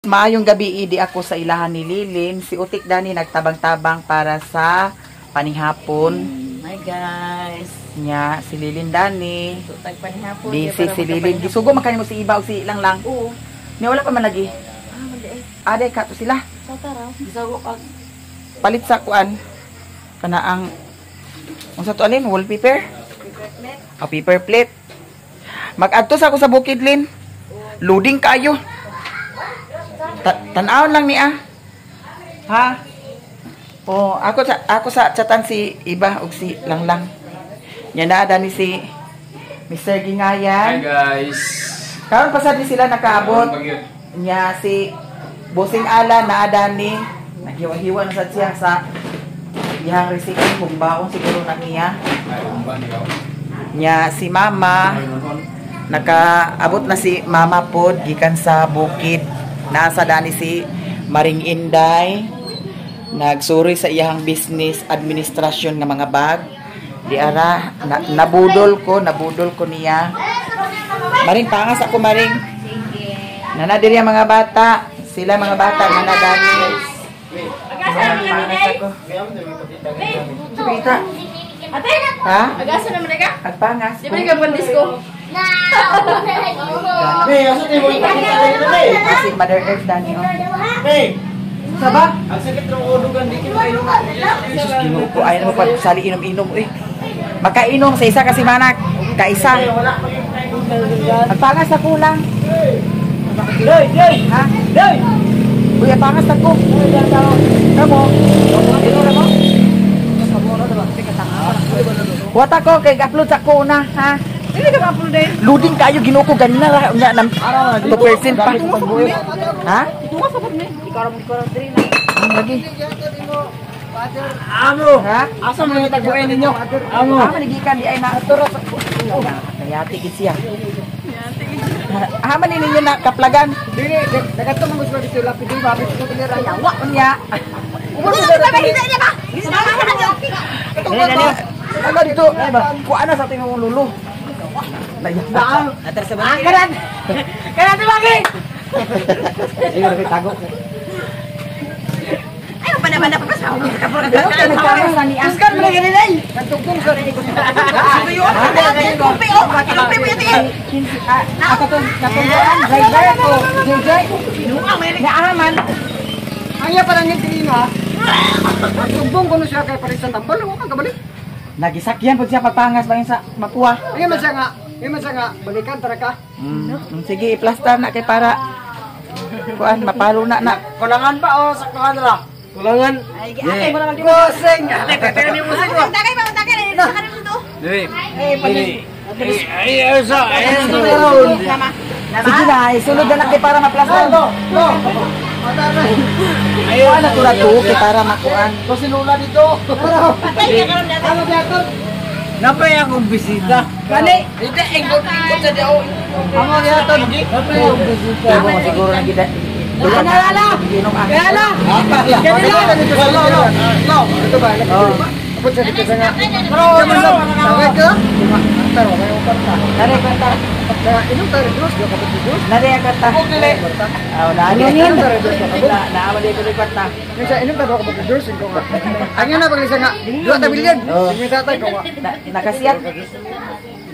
Maayong gabi, idi ako sa ilahan ni Lilin. Si Utik Dani nagtabang-tabang para sa panihapon. Hi guys. Nya si Lilin Dani. Tutag panihapon. Busy si Lilin. Gisugo man kanimo si Iba o si Lang Lang. Oo. Ni wala pa man lagi. Ah, mali eh. Aday ka to sila. Sa tara. Gisago kag Palit sa kuan. Kana ang unsa to alin, wallpaper? Paper O paper plate. Mag-adto sa ako sa bukid, Lin. Loading kayo. Tan-awon lang niya. Ha? Oh, ako sa chatan si Iba ug si Langlang. Nya naa dani si Mr. Hi Gingayan. guys. Karon pasad ni sila nakaabot. Bagyot. Nya si Bosing Ala naa dani. Naghiwa-hiwa na sad siya sa iyang resipe kung baon siguro na niya. Ay, umba niyo. Nya si Mama, nakaabot na si Mama pod gikan sa bukid. Nasa dani si Maring Inday, nagsuri sa iyang business administration nga mga bag. Di ara na, nabudol ko niya. Maring, pangas ako, Maring. Nana diri ang mga bata, sila mga bata nana dani. Pangas ako. Pita. Ate! Ha? Agasa naman ka? Agpangas. Di ba ka buwan disco? Hey, asa tayo mo ipakita kayo na eh. Kasi Mother Earth dani oh. Hey, Saba? ang sakit ng ulo gan, di kita kayo. Jesus, Ginoo ko, ayaw mo pag sali inom-inom eh. Makainom sa isa kasi manak, kaisa. Agpangas ako lang. Day, day, Ha? Day. Uy, agpangas ako. Kamo? Wata ko kay upload sa ko na, ha? Dili ka ma-upload eh. Loading kayo, Ginoo ko ganina ra unya nam 2% pa. Ha? Tunga sa pud ni. Ikaw ra mo ikaw ra diri na. Ang lagi. Amo. Ha? Asa man yung tagbuin ninyo? Amo. Ah, manigikan di ay na. Oh, nayati gid siya. Ah, man ninyo na kaplagan. Dili, nagato man gusto dito lapid di ba? Dito dili ra. Yawa unya. Wala ka ba hita niya ba? Dali, dali. Ano dito? Kuha na sa ating lulo. Ah, karan. Karan di bagi. Sige, tago. Ay, pa naman pa sa ako. Tuskan mo na ganun ay. Katugtong sa rin ko. Kumpi oh, kumpi mo yun eh. Ako to, natunduan, driver ko, JJ. Naaman. Ang iya parang yung tinina. Ang tugbong ko siya kay parisan tambal, wa ka kabalik. Nagisakyan po siya pagpangas ba sa mapuha. Iya man siya nga, iya man siya nga, balikan tara ka. Sige, i-plaster na kay para kuan mapalo na na. Kulangan ba o saktuhan ra? Kulangan. Ay, ate mo naman. Busing. Ate, teka ni busing ko. Tagay ba, tagay na sa kanin dito. Dili. Dili. Ay, ay, sa, ay, Sige na, isulod na na kay para maplastar. No, no. Ayun na tura to kay para makuan. Ko sinula dito. Patay ka karon dati. Ano gyapon? Napay akong bisita. Kani, hindi ingot ingot sa diao. Amo gyapon. Napay akong bisita. Siguro siguro na gida. Wala na. Inom ah. Kaya Kaya dito sa lo. Lo, dito ba? Oh. Abot sa dito sa nga. Pero sabay ka? Pero may upan ka. Nare kanta. Kaya inom tayo dos, do ka ba dos? Nare kanta. Ah, na Inom tayo dos ka ba? Na na di ko kwarta. Yung sa inom tayo ka ba dos ko nga. Ang na pag nga, duha ta bilyan. Yung sa tay ko nga. Nakasiyat.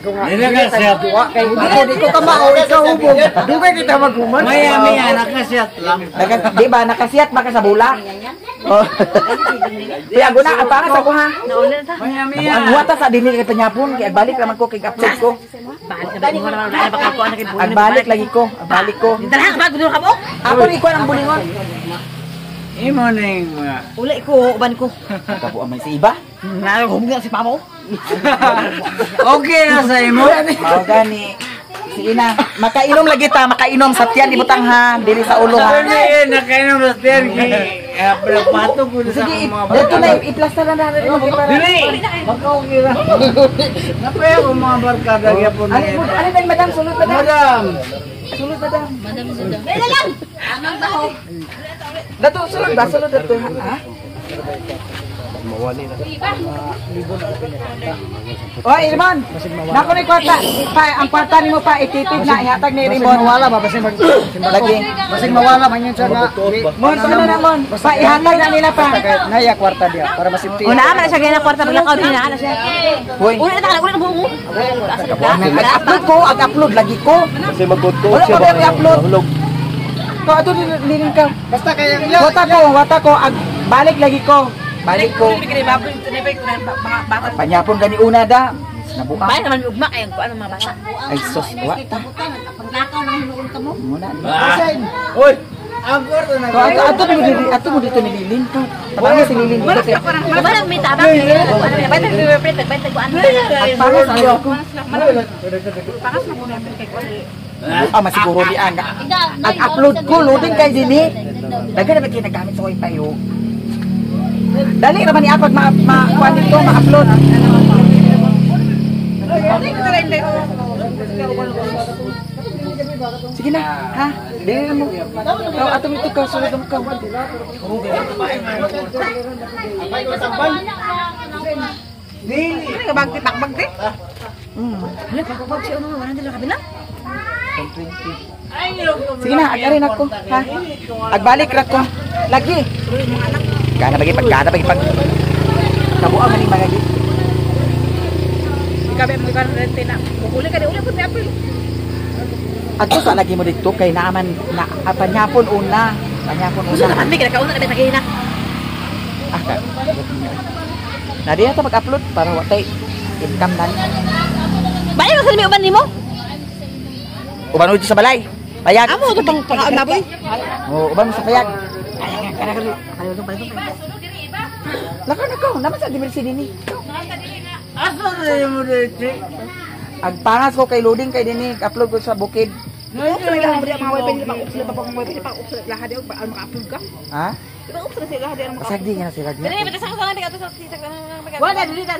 Ko nga. Dili ka siyat. Duha kay ako di ko kamao ikaw hubog. Dugay kita maghuman. Maya maya nakasiyat lang. Naka, di ba nakasiyat ba ka sa bula? Oh. Kuya, guna, ang pangas ako ha. Maya maya. Ang wata sa dinhi kay panyapon, kay balik naman ko kay upload ko. Dani ko naman wala pa ko anak Ang balik lagi ko, ang balik ko. Dala ka ba gusto ka mo? Ako ni ko ang bulingon. Imo ning mga. Uli ko uban ko. Kapo man si iba. Nahumga si pamo. Okay na sa imo. Mao gani. Sige na, makainom lagi ta, makainom sa tiyan ibutang ha, dili sa ulo ha. Sabi nakainom sa tiyan kay pato ko sa Sige, akong mga dito na i-plaster na na rin para. Dili. Maka-okay ra. Napay akong mga barkada gyapon. Alin mo, alin na madam, sulod madam. Madam. Sulod madam. Dali lang. Amang taho. Dato sulod ba, sulod dato ha. Oy, Rimon. Nako ni kwarta. Pa, ang kwarta nimo pa itipid na ihatag ni Rimon. Mawala ba basig mag Lagi. basig mawala man yun siya nga. Mon, ano na mon? Pa ihatag na nila pa. Naya kwarta diya para masipti. Una man siya gina kwarta balakaw din na siya. Hoy. Una na una buo. Nag-upload ko, ag-upload lagi ko. Kasi magkot-kot Wala siya pa ba? i-upload. Mahulog. Ko ato din ka. Basta kay ang Wata ko, ag balik lagi ko. Balik ko. Panyapon gani una da. Nabuang. Bayan naman ugma kay kuan mga bata. Ay sus, wa ta. Paglakaw nang hinuon ka mo. Muna. Hoy! Ang kwarta na. Ko ato mo dito nililin ko. Tabangi si Lilin dito kay. Wala may tabang. Bayad bayad kuan. Ang pangas ayo ako. Ah, masiguro di ang. Ag-upload ko loading kay dinhi. Daghan na ba kay nagamit sa wifi yo. Dali ra man ni apag ma ma kuan dito ma-upload. Sige na, ha? Dili na mo. Ikaw, ato ito ka, sulod mo ka. Ano ka bagti takbagti? Hala pakbag siya ano wala nila kabila. 20. Sige na, agarin ako, ha? Agbalik ra ko. Lagi. Gana bagi pag gana bagi pag. Kabuang man ni malagi. Ikaw mo ikaw rente na. Uli ka di uli pud ni April. Adto sa lagi mo dito kay naaman na panyapon una. Panyapon Usa una. naman mi kay kauna na sa. Ah, ka. Na di ata mag-upload para wa tay income nan. Bayan sa mi uban nimo? Uban mo sa balay. Payag. Amo to pang pakaon na boy. Oh, uban mo sa payag. Lakaw na ko, naman sa dimersi dinhi. Asa na mo dito? Ang pangas ko kay loading kay dinhi, upload ko sa bukid. Ha? Pasagdi nga na sila. Wala dili na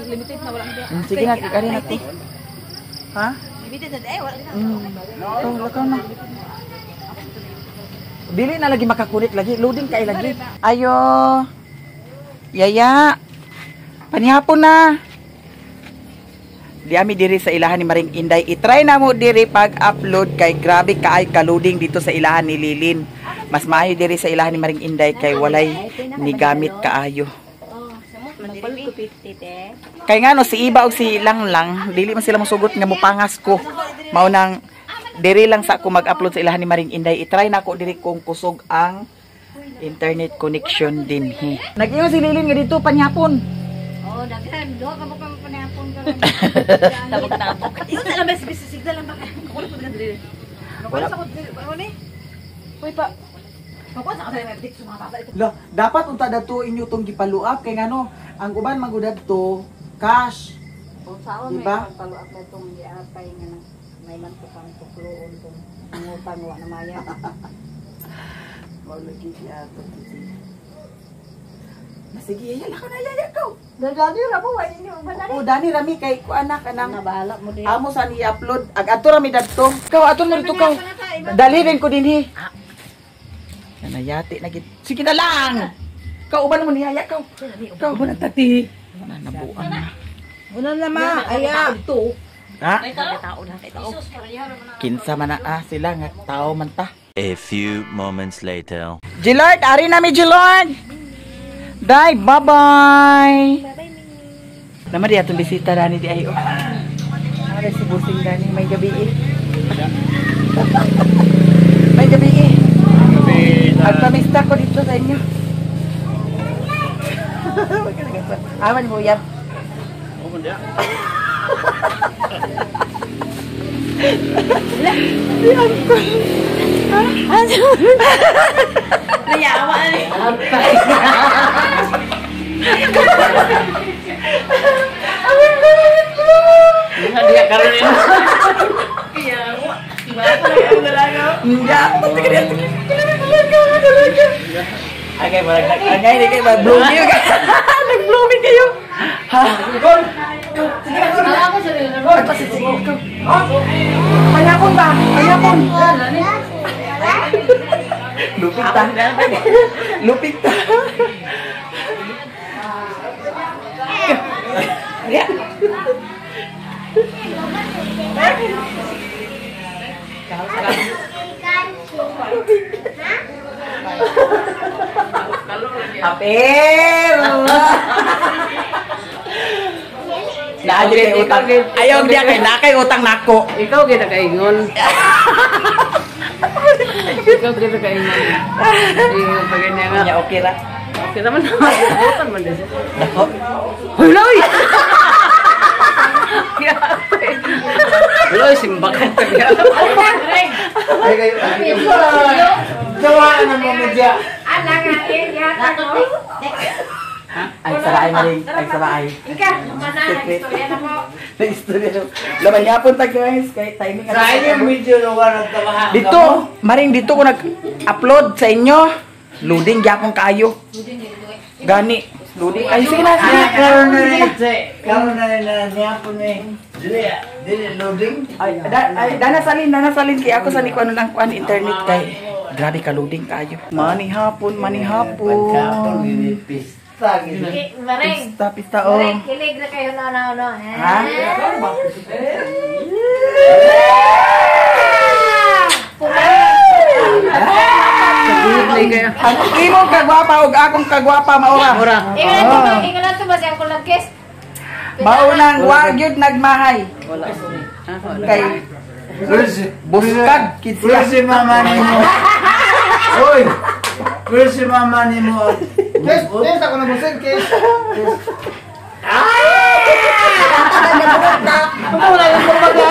limited na wala. Sige na, kikarin natin. Ha? Limited na eh wala. Ikaw, lakaw na. Dili na lagi makakulit lagi. Loading kay lagi. Ayo. Yaya. Panihapon na. Di ami diri sa ilahan ni Maring Inday. I-try na mo diri pag-upload kay grabe kaay ka-loading dito sa ilahan ni Lilin. Mas maayo diri sa ilahan ni Maring Inday kay walay ni gamit kaayo. Magpalit ko 50 te. Kay ngano si Iba og si Langlang, dili man sila mosugot nga mopangas ko. Mao nang diri lang sa ako mag-upload sa ilahan ni Maring Inday. I-try na ako diri kung kusog ang internet connection dinhi. Nag-ingon si Lilin nga dito panyapon. Oh, daghan duha ka mo pa panahon ka. Tabok-tabok. Yun na lang bes signal lang baka. Kulit ko diri. Wala. Uy pa. Pakuha sa kasay dik sa mga bata ito. Lo, dapat unta dadto inyo tong gipaluap kay ngano ang uban man gud dadto cash. Unsaon may Diba? pagpaluap na itong giatay nga na may man ko pang tukloon kung mangutang wa na maya. Mao lagi siya ato. Na sige, yaya ka na yaya ko. Dali ra mo wa inyo ba O dani rami kay ko anak kanang Nabahala mo di. amo sa ni upload ag ato rami dadto. Kaw ato mo dito kaw. Dali rin ko dinhi. Nanayati na gid. Sige na lang. Kaw uban mo niyaya kaw. Kaw uban tati. Na nabuang na. Una na ma, aya. Ha? Tao na kay tao. Kinsa man na ah, sila nga tao man ta. A few moments later. Gillard, ari na mi Gillard. Dai, bye-bye. Naman di atong bisita dani di ayo. Ari si Busing dani may gabi eh. May gabi eh. Agpamista ko dito sa inyo. Aman mo yan. Nayawa ni. Okay, parang nag-angay ni kayo, mag-blooming kayo. Nag-blooming kayo. Ha? Panyapon ba? Panyapon. Lupit ta. Lupit ta. Papel. Naa jud kay utang. Ayaw diya kay naa kay utang nako. Ikaw gid nakaingon. Ikaw gid nakaingon. Ingon pa ganyan nga. Nya okay ra. Okay naman. Utang man din. Dako. Huloy. Huloy simbakan ta niya. Ay kayo. Gawa na mo media. Ala nga eh, yata ko. Ay saraay maling, ay saraay. Ika, mana istorya na ko. Na istorya na. Laman yapon ta guys kay timing Sa inyo video lugar nagtabaha. Dito, maring dito ko nag-upload sa inyo. Loading gyapon kaayo. Gani, loading. Ay sige na, sige na. Karon na ni karon na na niapon ni. Dili dili loading. Ay, dana salin kay ako sa ni kuan lang kuan internet kay grabe ka loading kaayo. Mani hapon, mani Pagkapon hapon. gini pista gini. Maring. Pista, pista oh. Maring, kilig na kayo na na na. Ha? Ang imong kagwapa ug akong kagwapa maura. Ingon lang to ba siya akong lagkis? Maunang wa gyud nagmahay. Wala. Kay buskag kid Pero siya. si mama nimo. Oy. Pero si mama nimo. Kes, kes ako na busin, kes. Wala yung pagbaga.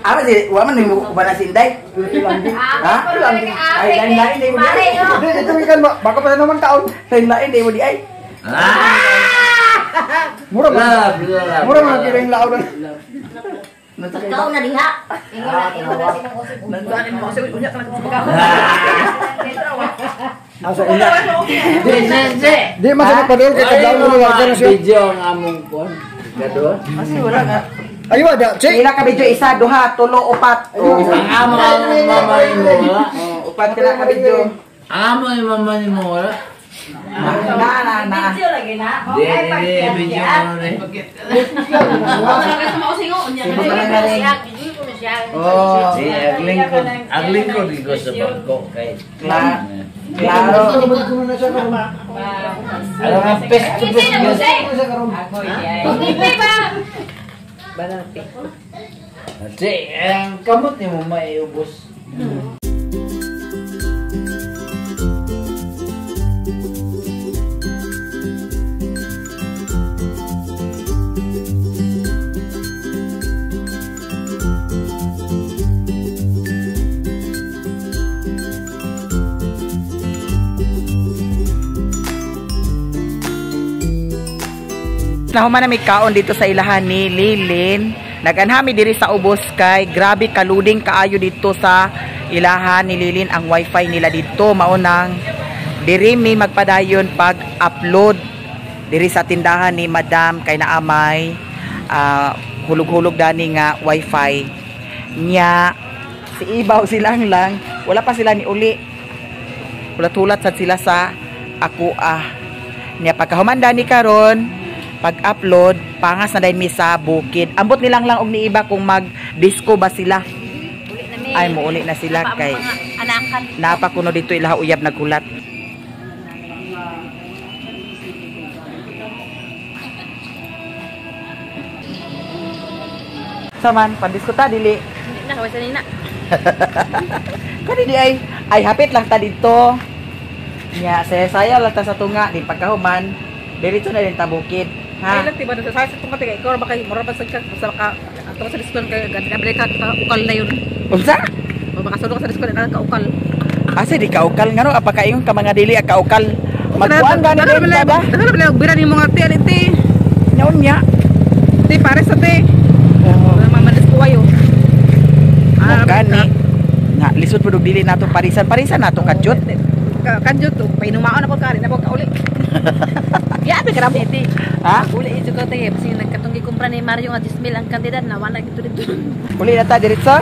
Amo si wa man nimo uban na si Inday. Ha? Ay lain lain di mo di. Di, ito ikan ba? Baka pa naman taon. Lain lain di mo di ay. Mura ba? Love, love. Mura man kira yung lao na. Ikaw na diha. Ingon na sinong usip. Asa ina. Di, di, di. Di man sa padol kay kadlaw mo larga na siya. Video ang among kuan. Kadua. Kasi wala nga. Ayo ada, cek. Pila ka video isa, duha, tulo, upat. Oh. Ang amo ang mama nimo wala. Oh, upat ka na ka video. Ang amo yung mama nimo wala. Na na na. Video lagi na. Di, di, di, video mo rin. Oh. Di, aglingkod ko sa bangko kay. Klaro. Alam nga, pes to pes. Di, ang kamot nimo maiubos. Nahuman na may kaon dito sa ilahan ni Lilin. Naganhami diri sa ubos kay grabe kaluding kaayo dito sa ilahan ni Lilin ang wifi nila dito. Maunang diri mi magpadayon pag-upload diri sa tindahan ni Madam kay naamay hulog-hulog dani nga wifi nya. Si Ibaw silang lang wala pa sila ni uli. Hulat-hulat sad sila sa ako ah. Nya pagkahuman dani karon pag-upload, pangas na dahil mi sa bukid. Ambot nilang lang og niiba kung mag-disco ba sila. Ay, muuli na sila kay napakuno dito ilaha uyab naghulat. Saman, pandisco ta dili. Hindi na, kaway sa nina. Kani di ay ay hapit lang ta dito. Nya, saya-saya lang ta sa tunga di pagkahuman. Diretso na din ta bukid. Ha? Ay lang tiba sa sa tunga tigay ikaw baka mura pa sa ka sa ka ato sa discount kay ganti ka ukal na yun. Unsa? Baka sulok sa discount na ka ukal. Asa di ka ukal ngano apakaingon ka mga dili ka ukal. Magkuan gani din ta ba? Daghan ba bira ni mga ti ani ti. Nyaon nya. Ti pare sa ti. Mamalis ko ayo. Ah, gani. Na lisod pud og dili nato parisan. Parisan nato kadyot. Kadyot to painumaon ako kari na ako kauli. Ya, be grabe ti. Ha? Uli ito ko tayo. Kasi nagkatong gikumpra ni Mario nga 10,000 ang kantidad na wala dito dito. Uli na ta diretso.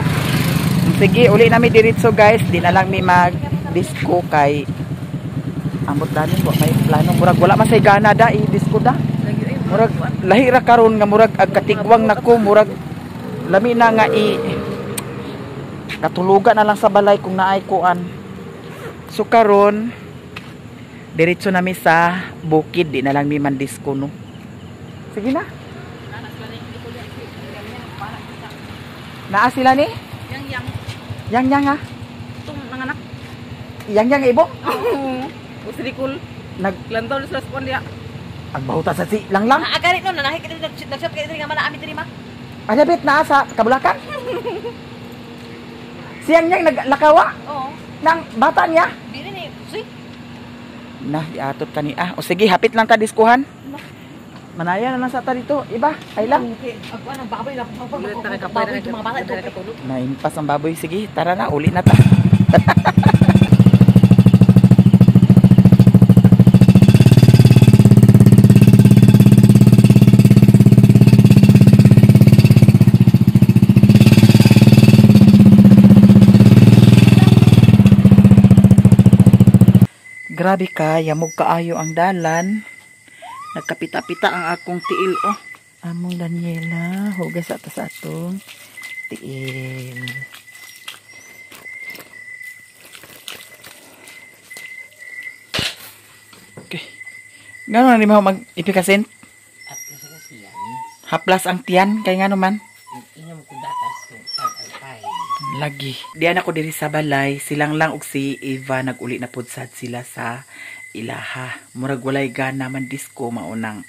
Sige, uli na mi diretso guys. Di na lang mi mag disco kay ambot dani wa may plano murag wala man say gana da i disco da. Murag lahi ra karon nga murag ag katigwang nako murag lami na nga i katulugan na lang sa balay kung naay kuan. So karon Diretso nami sa bukid, di na lang mi mandisko no. Sige na. Naa sila ni? Yang yang. Yang yang ha? Itong nanganak. Yang yang ibong? Usrikul. Naglantaw sa respon dia. Ang bahuta sa si lang lang. Agari no nanahi ka diri nagshot ka diri nga mana ami diri ma. Alabit naa sa Kabulakan. Siyang yang naglakawa? Oo. Nang bata niya? Dili ni. Suy. Nah, iatot ka ni ah. O sige, hapit lang ta diskuhan. Manaya na lang sa ta dito. Iba, ay lang. Okay. Ako ang baboy lang. Baboy itong mga bata ito. Naimpas ang baboy. Sige, tara na, uli na ta. Grabe ka, yamog kaayo ang dalan. Nagkapita-pita ang akong tiil, oh. Among Daniela, hugas ato sa atong tiil. Okay. Ngano na ni mo mag-ipikasin? Haplas ang tiyan, kay ngano man? Lagi. Diyan ako diri sa balay, silang lang og si Eva naguli na pud sad sila sa ilaha. Murag walay gana man disco maunang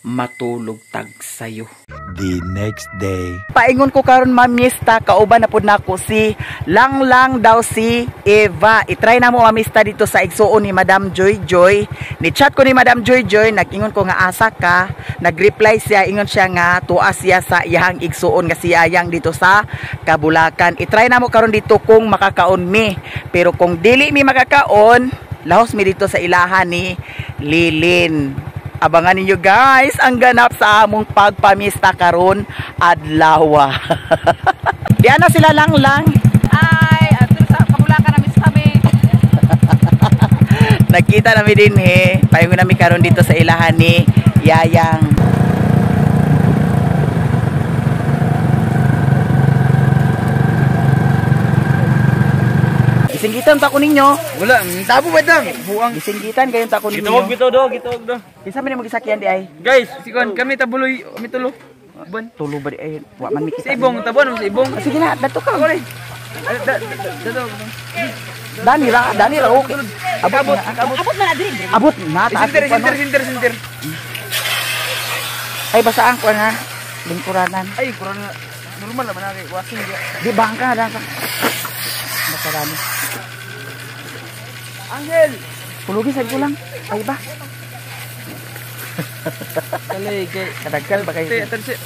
matulog tag sayo. The next day. Paingon ko karon mamista, kauban na pud nako si Langlang daw si Eva. I-try na mo mamista dito sa igsuon ni Madam Joy Joy. Ni-chat ko ni Madam Joy Joy, nag-ingon ko nga asa ka. Nag-reply siya, ingon siya nga tuwa siya sa iyang igsuon nga si Ayang dito sa Kabulakan. I-try na mo karon dito kung makakaon mi. Pero kung dili mi makakaon, lahos mi dito sa ilahan ni Lilin. Abangan ninyo guys ang ganap sa among pagpamista karon adlaw. Diana sila lang lang. Ay, ato sa Kabulakan na mista mi. Nagkita nami din he. Paingon nami karon dito sa ilahan ni Yayang. Gisinggitan ta ko ninyo. Wala, tabo ba dang? Buang. Gisinggitan kayo ta ko ninyo. Gitawag bitaw do, gitawag do. Kinsa man imong gisakyan di ay? Guys, sikon kami tabuloy, kami tulo. Buwan. Tulo ba di ay? Wa man mi kita. Sa ibong, tabuan mo sa ibong. Sige na, dato ka. Dato. Dani ra, dani ra okay. Abot, abot. Abot na na diri. Abot na taas. Sinter, sinter, sinter, sinter. Ay basaan ko na lingkuranan. Ay, kurang normal naman na kay wasing. Di bangka da ka. Basta. Angel. Pulugi sa gulang. Ay ba? Kalay kay kadagkal ba kayo?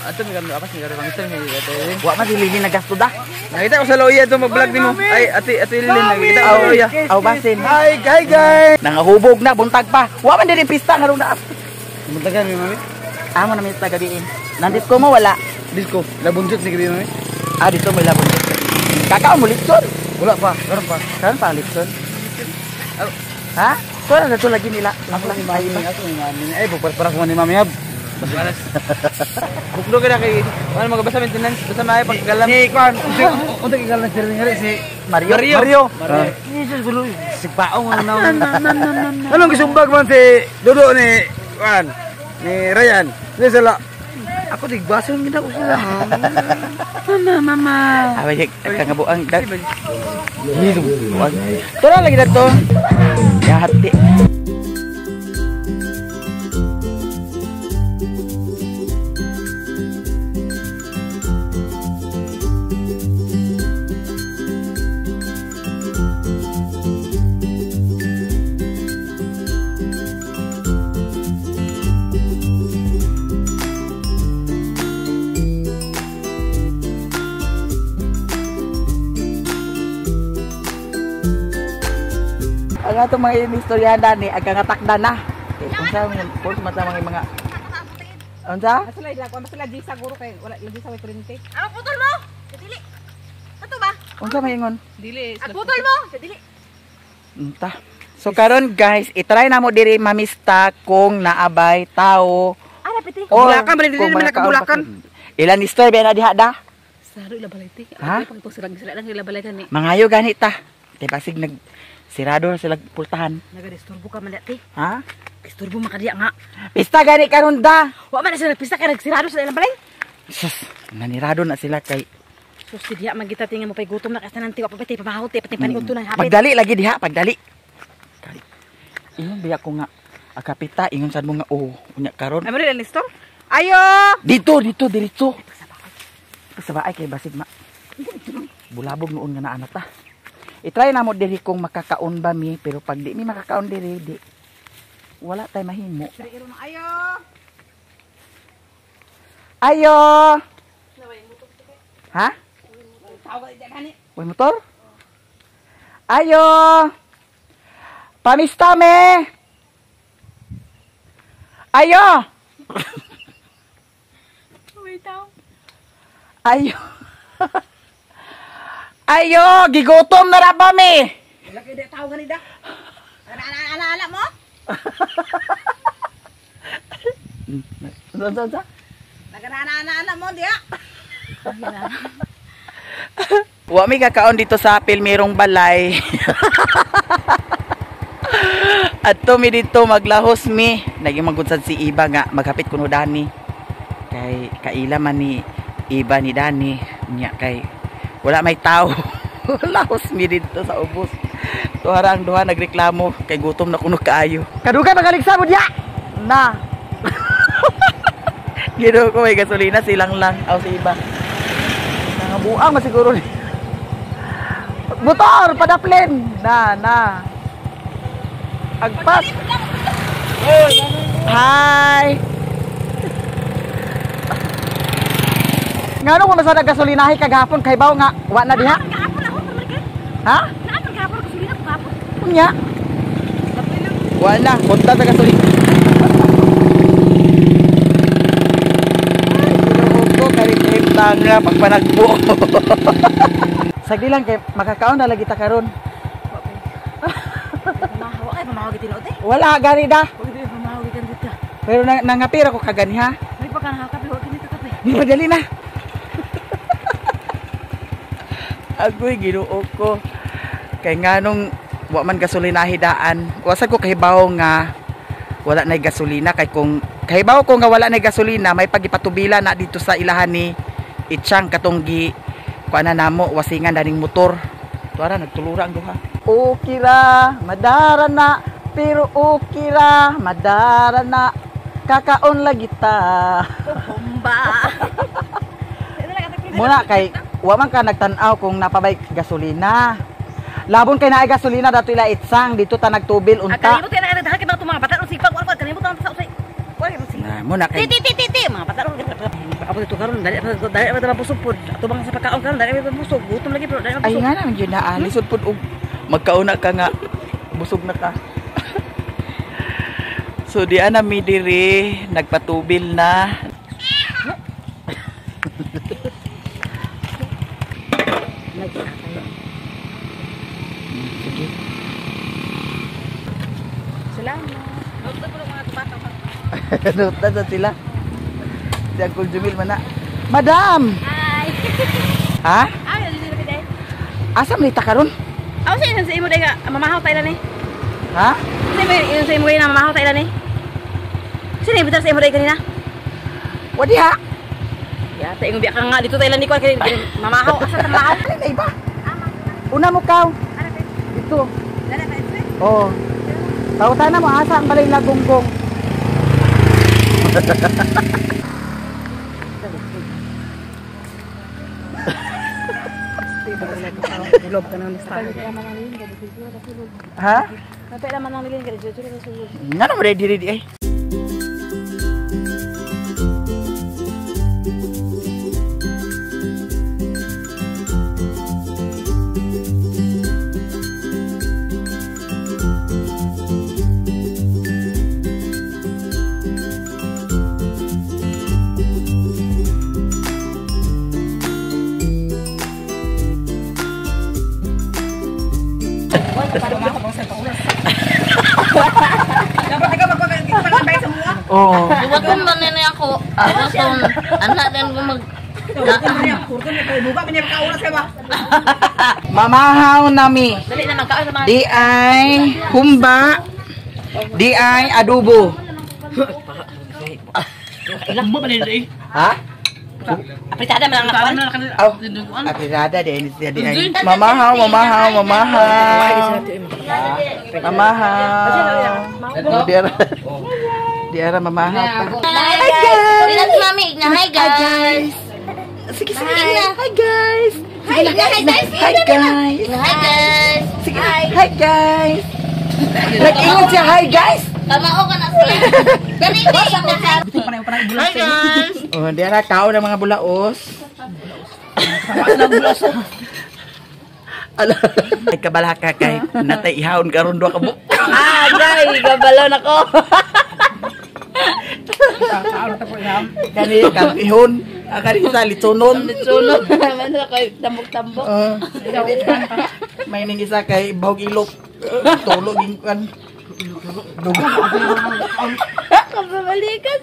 Ato mi kami apas mi kami pangitan mi ate. Wa man si Lilin nagasto da. Nakita ko sa loya to mag-vlog nimo. Ay ate ate Lilin nakita ko sa loya. Aw basin. Hi, hi guys. Nangahubog na buntag pa. Wa man diri pista ngarong na. Buntagan mi mami. Amo na mi sa gabiin. Nandito ko mo wala. Disco, labunjot ni gabi mami. Ah dito mo labunjot. Kakao mo litson. Wala pa, karon pa. Karon pa litson. Ha? So na to lagi nila. Ako ni mami, ako ni mami. Ay bukpas para ko ni mami hab. Bukdo ka na kay ano magabasa maintenance, basta maayo paggalam. Si kuan, unta kay galan sir ngari si Mario. Mario. Jesus gulo si paong ano. Anong gisumbag man si Dodo ni kuan ni Ryan. Ni sila. Ako digbason gid ako sila. Mama, mama. Away kangabuang dag. Tura lagi dato. Yahati. Ang atong mga istoryahan dani ang kangatakda na. Eh, unsa man pulse man sa mga unsa? Sila ila ko sila di siguro kay wala lagi sa kurente. Ang putol mo. Dili. Ato ba? Unsa may ingon? Dili. Ang putol mo. Dili. Unta. So karon guys, i-try na mo diri mamista kung naabay tao. Ara piti. Kabulakan, bali dili man kabulakan. Ilan istorya ba na diha da? Saro ila balay ti. Ha? Pag sila lang ila balay kani. Mangayo gani ta. Kay basig nag Sirado na sila pultahan. Nagadisturbo ka man dati. Ha? Disturbo man ka diya nga. Pista gani karon da. Wa man na sila pista kay nagsirado sila ilang balay. Sus, nanirado na sila kay Sus, di diha man kita tinga mo pay gutom na kasi nanti wa pa pay pamahot pati paniudto nang hapit. Pagdali lagi diha, pagdali. Kay ingon biya ko nga akapita ingon sad mo nga oh, unya karon. Ay mo rin Nestor? Ayo! Dito, dito, diretso. Pagsabaay kay basig ma. Bulabog noon nga naa na ta. I-try na mo diri kung makakaon ba mi, pero pag di mi makakaon diri, di wala tay mahimo. Ayo! Ayo! Ha? Uy, motor? Ayo! Pamista me! Ayo! Ayo! Ayo! Gigutom na ra ba mi? Laki di tao ganida. Ana mo? Unsa? Nagana mo diya. Wa mi kakaon dito sa Pilmirong Balay. Adto mi dito maglahos mi. Naging magunsad si Iba nga maghapit kuno dani. Kay kaila man ni Iba ni Dani nya kay wala may tao. Lahos mi dito sa ubos. Tuha ang duha nagreklamo kay gutom na kuno kaayo. Kadugay magaligsa mo diya. Na. Ginoo ko may gasolina silang lang aw si Iba. Nangabuang man siguro ni. Motor padaplin. Na na. Agpas. Hi. Ngano ko masada gasolinahi kagahapon kay baw nga wa na diha? Gahapon ako pamarke. Ha? Naaman gahapon gasolina ko gahapon. Unya. Wa na, punta sa gasolina. Ay, ginoo ko kay tanga pagpanagbo. Sagdi lang kay makakaon na lagi ta karon. Pamahaw kay pamahaw gid tinuod eh. Wala gani da. Wag gid pamahaw gid dito. Pero nangapira ko kagani ha. May pa ka kape, wag gid kape. Madali na. Agoy Ginoo ko. Kay nganong wa man gasolina hidaan. Wasad ko kahibaw nga wala nay gasolina kay kung kahibaw ko nga wala nay gasolina may pagipatubila na dito sa ilahan ni Itchang katong gi kuan na namo wasingan daning motor. Tuara nagtulura ang duha. Okay ra, madara na, pero okay ra, madara na. Kakaon lagi ta. Bomba. Muna kay wa man ka nagtan-aw kung napabay gasolina. Labon kay naay gasolina dato ila Itsang dito ta nagtubil unta. Kalimot kay na dahil kay mga bata ron sipag wa kalimot ang sa usay. Wa kay si. Na muna kay Ti ti ti ti mga bata ron ako dito karon dali dali pa mabusog pod. Ato bang sa pagkaon karon dali pa mabusog. Gutom lagi pero dali Ay mabusog. nga naman yun na lisod pod og magkauna ka nga busog na ka. So di ana mi diri nagpatubil na. Sige. Salamat. Nuta sa sila. Si Uncle Jumil man na. Madam! Hi. Ha? Ay, dili na day. Asa man ita karon? Aw sa inyo sa imo day nga mamahaw tayo ni. Ha? Sa imo sa imo na mamahaw tayo ni. Sino ibutar sa imo day kanina? Wa diha. Ya, ta ingon biya ka nga dito tayo ni ko kay mamahaw asa ta mamahaw. Alin na iba? Una mo kaw. Dito. Oh. Tawtan na mo asa ang balay lagunggong. Ha? Ngano mo ready ready ay? Oh. Duwaton man nini ako. Duwaton. Anak din ko mag Mamahaw nami. Di ay humba. Di ay adobo. Ha? Apritada man ang Oh, apritada din siya di ay. Mamahaw, mamahaw, mamahaw. Mamahaw. Di ara mamahaw pa. Hi guys. Hi guys. Sige, sige. Hi guys. Hi guys. Hi guys. Hi guys. Sige. Hi guys. Nag-ingon siya, hi guys. Kamao ka na siya. Dali hi guys. Oh, di ara kao ng mga bulaos. Ala. Ay kabalaka kay natay ihawon karon duha ka buok. Ah, guys, gabalon ako. Kani kampihon, akari sa litsonon. Litsonon. Man kay tambok-tambok. May ning isa kay bahog ilok. Tulog ingkan. Dugo. Kababalikan.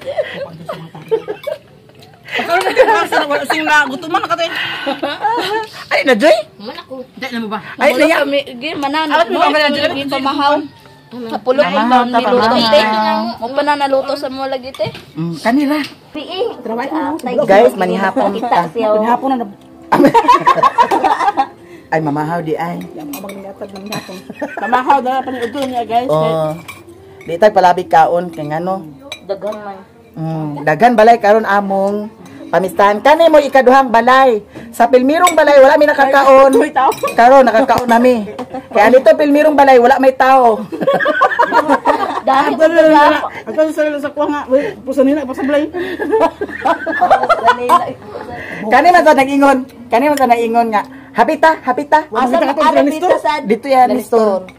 Ay na Joy? Man ako. Ay na ya. Manan. Pamahaw. Kapulok ko ba niluto te? Mo pa na naluto sa mo lagi te. Kanila. Guys, manihapon ta. Manihapon na. Ay mamahaw di ay. Mamahaw na pa ni udto niya guys. Oh. Di tag palabi kaon kay ngano. Daghan man. Daghan balay karon among pamistahan. Kani mo ikaduhang balay. Sa pilmirong balay wala mi nakakaon. Karon nakakaon nami. Kaya nito pilmirong balay wala may tao. Dahil Ako sa kuha nga, puso nila, puso balay. Kani man sa nag-ingon. Kani man sa nag-ingon nga. Hapita, hapita. Asa ka sa Dito yan, Nistor.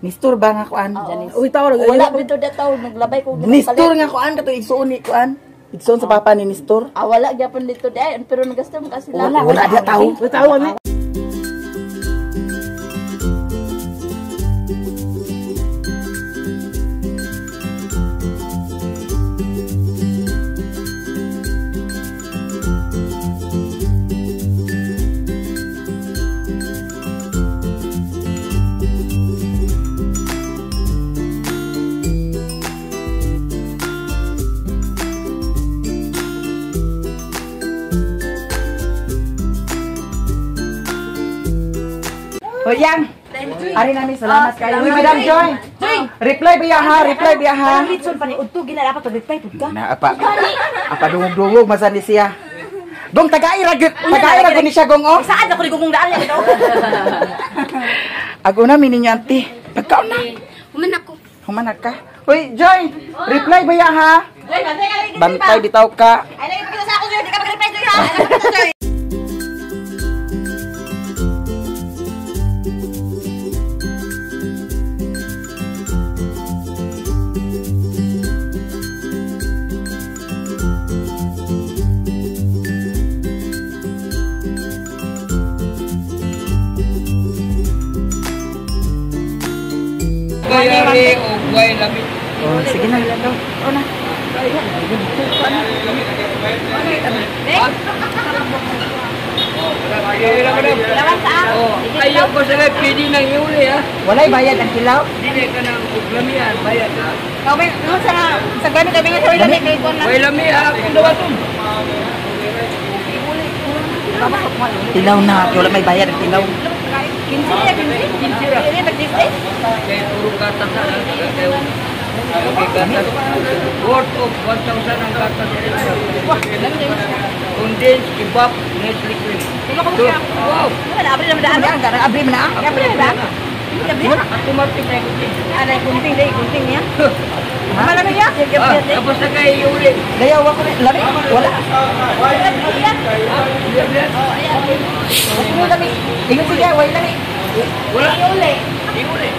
Nistor ba nga kuan? Uy, tao Wala dito da tao naglabay ko. Nistor nga kuan kato igsuon ni kuan. Igsuon sa papa ni Nistor. Ah, wala gyapon dito di pero nagasto mo kasi Wala, wala dia tao. Uy, tao ani. Hoy, Yang. Ari nami salamat kayo. Uy, Madam Joy. Reply biya ha, reply biya ha. Litson pa ni udto ginalapat pag reply pud ka. Na apa. Apa dungog-dungog masan ni siya. Gong tagay ra gyud, tagay ra gyud ni siya gong oh. Saan ako ni gugong daan ya ito? Ago na mini niya auntie. Pagkaon na. Human ako. Human ka. Uy, Joy, reply biya ha. Joy, bantay ka lagi. Bantay bitaw ka. Ay lagi pagkita sa ako Joy, di ka mag-reply Joy ha. Ay lagi pagkita Joy. Oh, sige na. Oh na. Ayaw ko sa pwede nang iuli ha. Walay bayad ang kilaw. Dili ka nang uglamian, bayad ha. Sa gani kami nga sa lami kay kon. Way lami ha, akong dawaton. Tilaw na, wala may bayad ang tilaw. 15 ya 15. 15 ra. Ini tag Kay puro gatas na. Okay, gatas. Worth of 1,000 ang gatas. Condensed, kebab, Nestle cream. Wow! Wala, abri na daan. Ano, abri mo na? Abri na daan. Abri na. Automatic na kunting. Anay kunting day, kunting niya. Malami niya. Tapos na kay Yuri. Dayaw ako rin. Lami? Wala. Lami. Ingon sige, wala lami. Wala. Iuli. Iuli.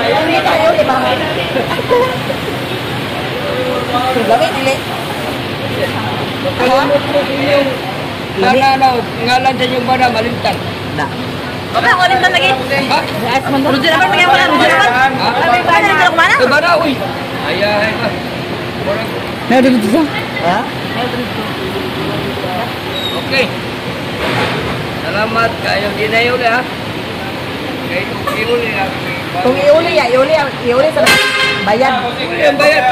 Iuli tayo, di ba? Lami, dili. Kalimot mo sa inyong nananaw, ngalan sa inyong bana, malimtan. Na. Wala, malimtan lagi. Ha? Rujo naman, mga wala, rujo naman. Ha? Ano ba na kumana? Sa bana, uy. Ay, ay, ay. Na dito sa? Ha? Okay. Salamat kayo ginayo na. Kay iuli na. Kung iuli ya, iuli, iuli sa bayad. Iuli ang bayad.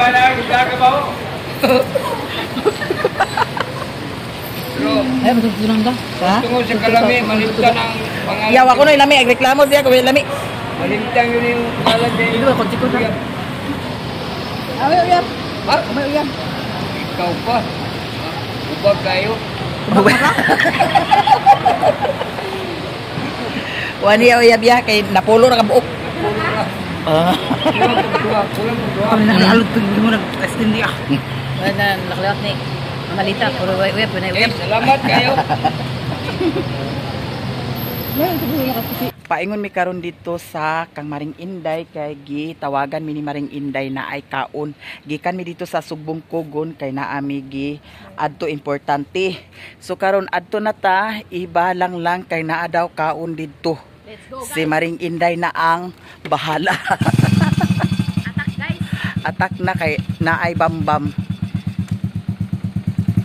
Ay, matutulong ka? Ha? Tungod sa kalami, malimtan ang pangalan. Yaw ako no, lami agreklamo siya kung lami. Malimtan yun yung pangalan niya. Ilo ako ko na. Ay, uyab. Ha? May uyab. Ikaw pa. Ubag kayo. Wani uyab ya kay napulo ra ka buok. Ah. Kulang pagduwa. Wala naklawat ni Malita puro uyab na Okay, salamat kayo. Paingon mi karon dito sa Kang Maring Inday kay gitawagan mi ni Maring Inday na ay kaon. Gikan mi dito sa Sugbong Kugon kay naami gi adto importante. So karon adto na ta, iba lang lang kay naa daw kaon didto. Let's go. Si Maring Inday na ang bahala. Attack guys. Atak na kay naay bambam.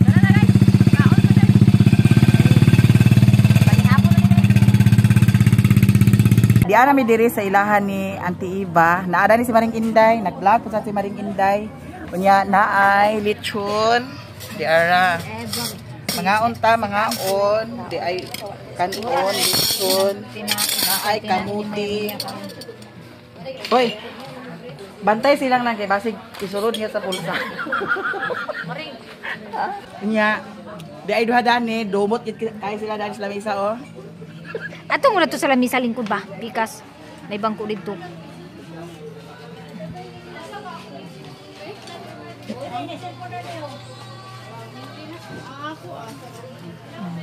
Tara na guys. Kaon na guys. Panihapon na guys. Di ana mi diri sa ilahan ni Auntie Eva. Naada ni si Maring Inday, nag-vlog po sa si Maring Inday. Unya naay lechon. Di ara. Mangaon ta, mangaon. Di ay kanon, lechon. Naay kamuti. Hoy. Bantay silang lang kay basig isulod niya sa bulsa. Unya di ay duha dani, dumot gid kay sila dani sa lamesa oh. Ato muna to sa lamisa lingkod ba? Pikas. May bangko dito.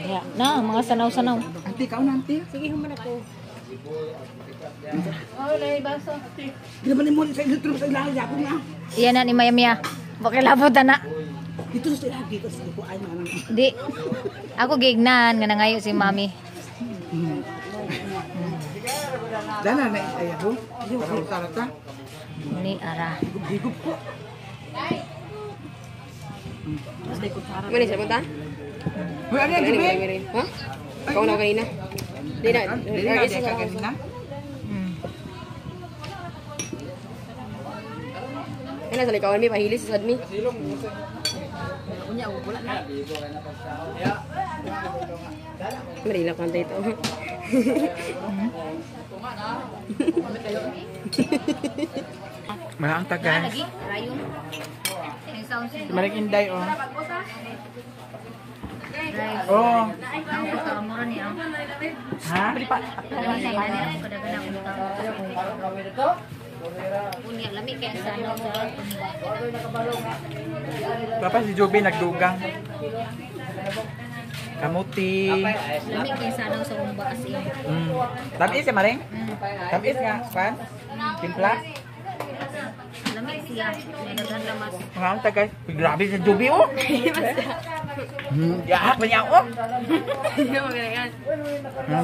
Ya, na mga sanaw-sanaw. Auntie, kaon na, auntie. Sige, human ako. Di naman mo sa dito sa ilahan ako na. Iyan na ni Maya Mia. Bakit labot na. Dito sa ilahan dito sa ko ay mga Di. Ako gignan nga nangayo si Mami. Dana na ay ako. Para ta. Ni ara. Higup ko. Mani siya punta? Hoy, ano yung gabi? Ha? Ikaw na kanina. Di na. Dili na di ka kanina. Ay, nasa likawan mi, pahilis sa sadmi. Marila kanta ito. Malang ta guys. Lagi, rayon. Yung sound Si Maring Inday oh. Oh. Ha? Unya lami kay sa ano sa Papa si Joby nagdugang. Kamuti. lami kay sa ano sa umba kasi. Tamis si Maring? Tamis nga, kwan? Timpla? Lami siya. May daghan lamas. Malang ta guys. Uy, grabe si Joby oh. Yahak ba niya oh?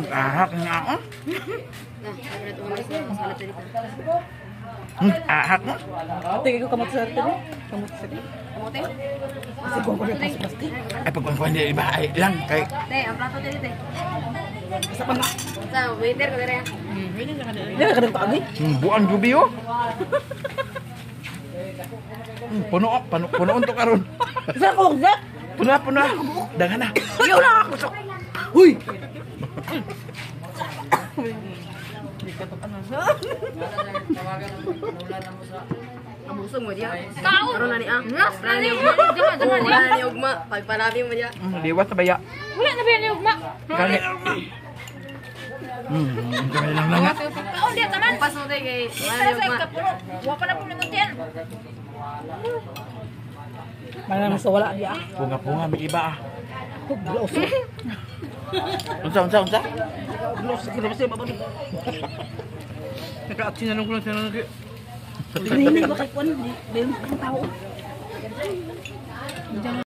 Ahak niya oh. Ahak mo. Tingin ko kamot sa atin. Kamot sa atin. Kamote? Ay pagkuhan niya iba ay lang kay Te, ang plato dito, te. Sa waiter ko dire. Hindi ka kadang paagi. Buang jubi oh. Puno puno puno to karon. Sa ko sa. Puno puno. Daghan na. Iyo na ako. Huy. Abusog mo diya. Karon na ni ah. Wala ni ugma. Wala na ni ugma. Pagpanabi mo diya. Liwat na baya. Wala na ba ni ugma? Gani. Gani lang lang. Kaon diya tanan. Pas mo te kay wala ni Sa ugma. kapulo. Wa pa na po ningon. Malang sa wala diya. Punga-punga may iba ah. Unsa unsa unsa? Naka-action na lang ko lang siya nang Kanina ba kay kuan? Di ang tao.